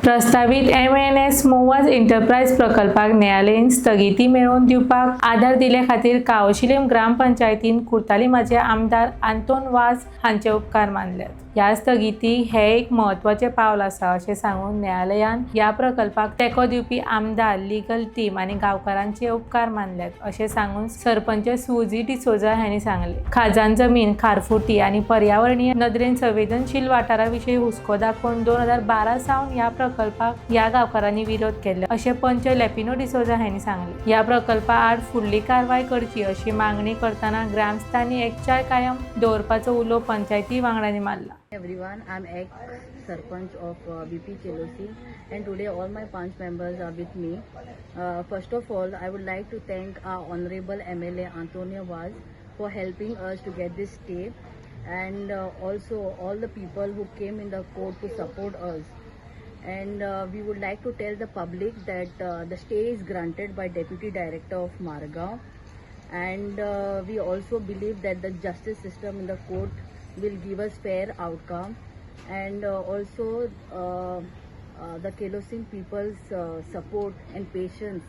प्रस्तावीत MNS मोवाज enterprise प्रकल्पाक न्यायालयीन स्थगिती मेळोवन दिवपाक आदार दिले खातीर कावशिलेम ग्रामपंचायतीन कुर्तालिमाचे आमदार आंतोन वाज हांचे उपकार मानल्यात. ह्या स्थगिती हे एक म्हत्वाचें पावल आसा अशें सांगून न्यायालयान ह्या प्रकल्पाक तेंको दिवपी आमदार, लिगल टीम आनी गांवकारांचे उपकार मानल्यात अशें सांगून सरपंच सुजी डिसोजा हांणी सांगलें. खाजन जमीन खारफुटी आनी पर्यावरणीय नदरेन संवेदनशील वाठारा विशीं हुस्को दाखोवन 2012 सावन ह्या प्रकल्पाक ह्या गांवकारांनी विरोध केल्लो अशें पंच लेपिनो डिसोजा हांणी सांगलें. ह्या प्रकल्पा आड फुडली कारवाय करची अशी मागणी करतना ग्रामस्थांनी एकचार कायम दवरपाचो उलो पंचायती वांगड्यांनी मारला. Everyone, I'm ex Sarpanch of BP Chelosi, and today all my Panch members are with me. First of all, I would like to thank our Honorable MLA Antonio Vaz for helping us to get this stay, and also all the people who came in the court to support us. And we would like to tell the public that the stay is granted by Deputy Director of Margao, and we also believe that the justice system in the court will give us fair outcome, and also the Quelossim people's support and patience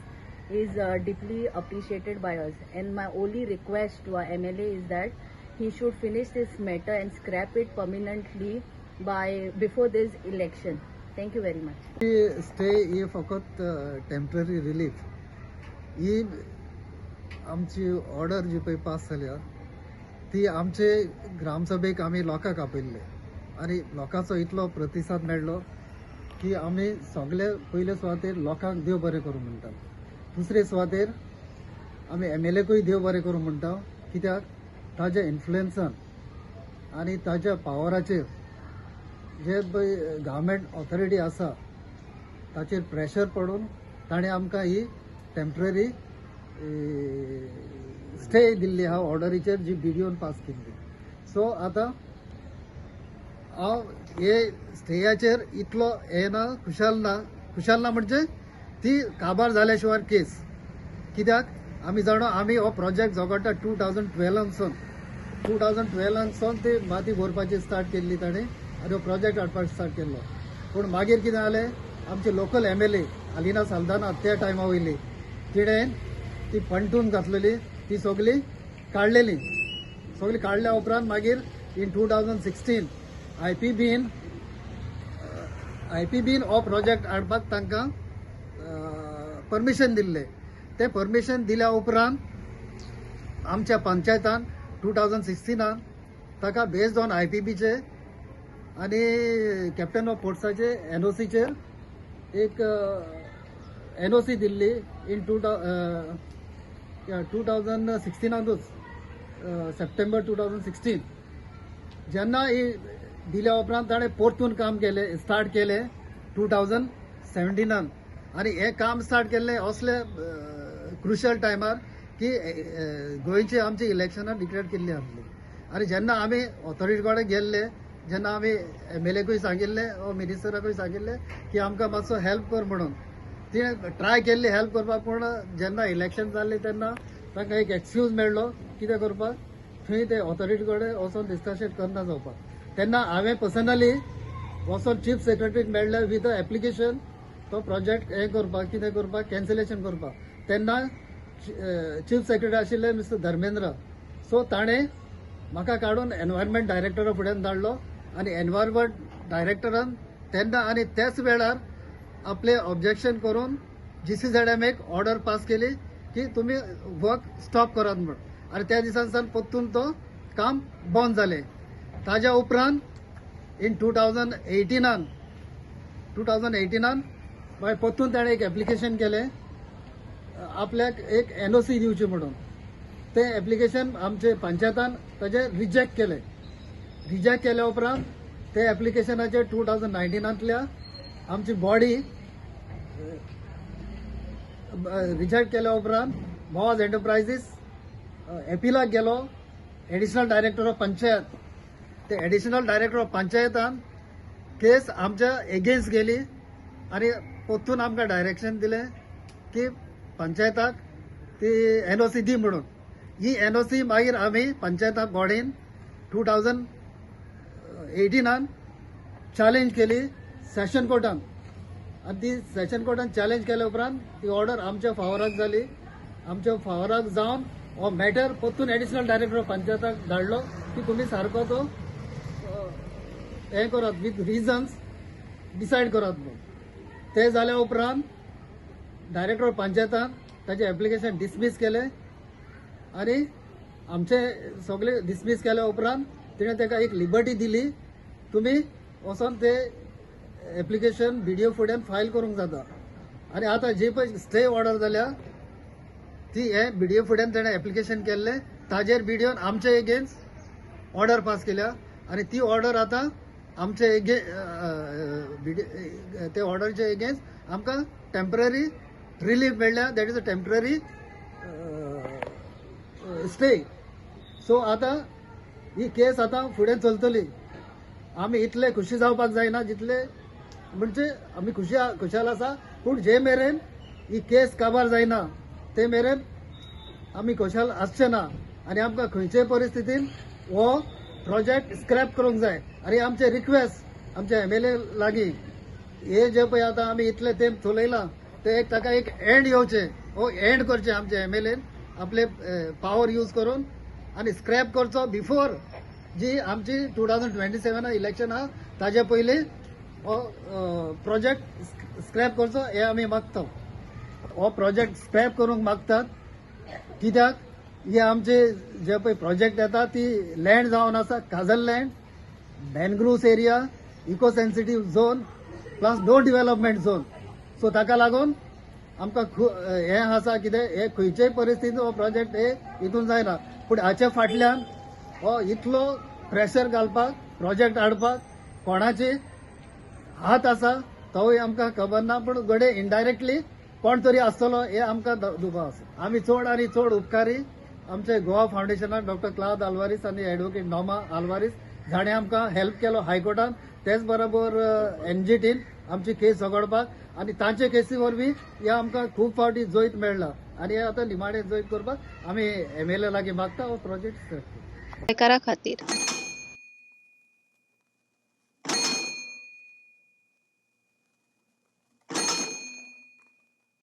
is deeply appreciated by us. And my only request to our MLA is that he should finish this matter and scrap it permanently by before this election. Thank you very much. Stay ही फकत temporary relief. ही आमची order जी पळय pass जाल्या ती आमचे ग्रामसभेक आमी लोकांक आपयल्ले आनी लोकांचो इतलो प्रतिसाद मेळ्ळो की आमी सगळे पयले सुवातेर लोकांक देव बरें करूं म्हणटा. दुसरे सुवातेर आमी एमएलएकूय देव बरें करूं म्हणटा, कित्याक ताज्या इन्फ्लुएन्सान आनी ताज्या पावराचेर जे पळय गव्हर्मेंट ऑथॉरिटी आसा ताचेर प्रेशर पडून ताणें आमकां ही टेम्पररी स्टे दिल्ली आहा ऑर्डरीचेर जी बीडीओन पास केल्ली. सो आतां हांव हे स्टेयाचेर इतलो हे ना, खुशाल ना. खुशाल ना म्हणजे ती काबार जाल्या शिवाय केस, कित्याक आमी जाणा आमी हो प्रोजेक्ट झगडटा 2012सावन. 2012सावन ती माती भरपाची स्टार्ट केल्ली ताणें आनी हो प्रोजेक्ट हाडपाक स्टार्ट केल्लो. पूण मागीर कितें जालें, आमचे लोकल एमएलए आलिना साल्दाना त्या टायमा वयली तिणें ती पंटून घातलेली, ती सगळी काडलेली. सगळी काडल्या उपरांत मागीर इन 2016 आयपीबीन हो प्रोजेक्ट हाडपाक तांकां परमिशन दिल्लें. तें परमिशन दिल्या उपरांत आमच्या पंचायतान 2016नान ताका बेस्ड ऑन आयपीबीचे आनी कॅप्टन ऑफ पोर्ट्साचे एनओसीचेर एक एनओसी दिल्ली इन 2016नातूच, सप्टेंबर 2016. जेन्ना ही दिल्या उपरांत ताणें परतून काम केलें, स्टार्ट केलें 2017नान. आनी हें काम स्टार्ट केल्लें असले क्रुशल टायमार की गोंयची आमची इलेक्शनां डिक्लेअर केल्ली आसली. आनी जेन्ना आमी ऑथॉरिटी कडेन गेल्ले, जेन्ना आमी एमएलएकूय सांगिल्लें वा मिनिस्टराकूय सांगिल्लें की आमकां मातसो हेल्प कर म्हणून, तिणें ट्राय केल्ली हेल्प करपाक. पूण जेन्ना इलेक्शन जाल्लें तेन्ना तांकां एक एक्सक्यूज मेळ्ळो कितें करपाक, थंय ते ऑथॉरिटी कडेन वचोन डिस्कशन करना जावपाक. तेन्ना हांवें पर्सनली वचोन चीफ सेक्रेटरीक मेळ्ळें विथ अ एप्लिकेशन, तो प्रोजेक्ट हें करपाक, कितें करपाक, कॅन्सलेशन करपाक. तेन्ना चीफ सेक्रेटरी आशिल्ले मिस्टर धर्मेंद्र. सो ताणें म्हाका काडून एनवायरमेंट डायरेक्टरा फुड्यान धाडलो आनी एनवायरमेंट डायरेक्टरान तेन्ना आनी त्याच वेळार आपले ऑब्जेक्शन करून जीसीझेड एक ऑर्डर पास केली की तुमी वर्क स्टॉप करात म्हूण. आनी त्या दिसान सावन परतून तो काम बंद जालें. ताज्या उपरांत इन 2018नान मागीर परतून ताणें एक एप्लिकेशन केलें आपल्याक एक एनओसी दिवची म्हणून. तें एप्लिकेशन आमचे पंचायतान ताजें रिजेक्ट केलें. रिजेक्ट केल्या उपरांत ते एप्लिकेशनाचेर 2019नांतल्या आमची बॉडी रिजेक्ट केल्या उपरांत मोवाज एंटरप्रायजीस एपिलाक गेलो एडिशनल डायरेक्टर ऑफ पंचायत. ते एडिशनल डायरेक्टर ऑफ पंचायतान केस आमच्या एगेन्स्ट गेली आनी परतून आमकां डायरेक्शन दिलें की पंचायताक ती एनओसी दी म्हणून. ही एनओसी मागीर आमी पंचायता बॉडीन 2018नान चॅलेंज केली सेशन कोर्टान. आनी ती सेशन कोर्टान चॅलेंज केल्या उपरांत ती ऑर्डर आमच्या फावराक जाली. आमच्या फावराक जावन हो मॅटर परतून एडिशनल डायरेक्टर पंचायताक धाडलो की तुमी सारको तो हें करात, विथ रिजन्स डिसायड करात म्हणून. ते जाल्या उपरांत डायरेक्टर पंचायतान ताजें एप्लिकेशन डिसमीस केलें आनी आमचे सगळे डिसमीस केल्या उपरांत तिणें ताका एक लिबर्टी दिली, तुमी वचोन ते एप्लिकेशन बीडीओ फुड्यान फायल करूंक जाता. आनी आतां जी पळय स्टे ऑर्डर जाल्या ती हे बीडीओ फुड्यान तेणें एप्लिकेशन केल्लें, ताजेर बीडीओन आमचे एगेन्स्ट ऑर्डर पास केल्या आनी ती ऑर्डर आतां आमचे एगे ते ऑर्डरचे एगेन्स्ट आमकां टेंपररी रिलीफ मेळ्ळ्या, that is a temporary stay. So आतां ही केस आतां फुडें चलतली. आमी इतले खुशी जावपाक जायना जितले म्हणजे आमी खुशी खुशाल आसा, पूण जे मेरेन ही केस काबार जायना ते मेरेन आमी खुशाल आसचे ना आनी आमकां खंयचेय परिस्थितीन हो प्रोजेक्ट स्क्रॅप करूंक जाय. आनी आमचे रिक्वेस्ट आमच्या एमएलए लागीं, हे जे पळय आतां आमी इतले तेंप चलयलां ते एक ताका एक एंड येवचें, हो एंड करचें आमचे एमएलएन आपले पावर यूज करून आनी स्क्रॅप करचो बिफोर जी आमची 2027 इलेक्शन आहा ताजे पयलीं हो प्रोजेक्ट स्क्रॅप करचो हे आमी मागता. हो प्रोजेक्ट स्क्रॅप करूंक मागतात कित्याक हे आमचे जे पळय प्रोजेक्ट येता ती लँड जावन आसा Kajal land, mangroves area, eco sensitive zone plus no development zone. So ताका लागून आमकां हें आसा कितें हे खंयचेय परिस्थितीन हो प्रोजेक्ट हे हितून जायना. पूण हाचे फाटल्यान हो इतलो प्रेशर घालपाक, प्रोजेक्ट हाडपाक कोणाचे हात आसा तोवूय आमकां खबर ना, पूण घडये इनडायरेक्टली कोण तरी आसतलो हे आमकां दुबाव आसा. आमी चड आनी चड उपकारी आमचे गोवा फावंडेशनाक डॉक्टर क्लाद आल्वारीस आनी एडवोकेट नोमा आल्वारीस जाणें आमकां हेल्प केलो हायकोर्टान, तेच बरोबर एनजीटीन आमची केस झगडपाक आनी तांचे केसी वरवीं हे आमकां खूब फावटी जैत मेळ्ळा आनी हे आतां निमाणें जैत करपाक आमी एमएलए लागीं मागता हो प्रोजेक्ट गोंयकारा खातीर.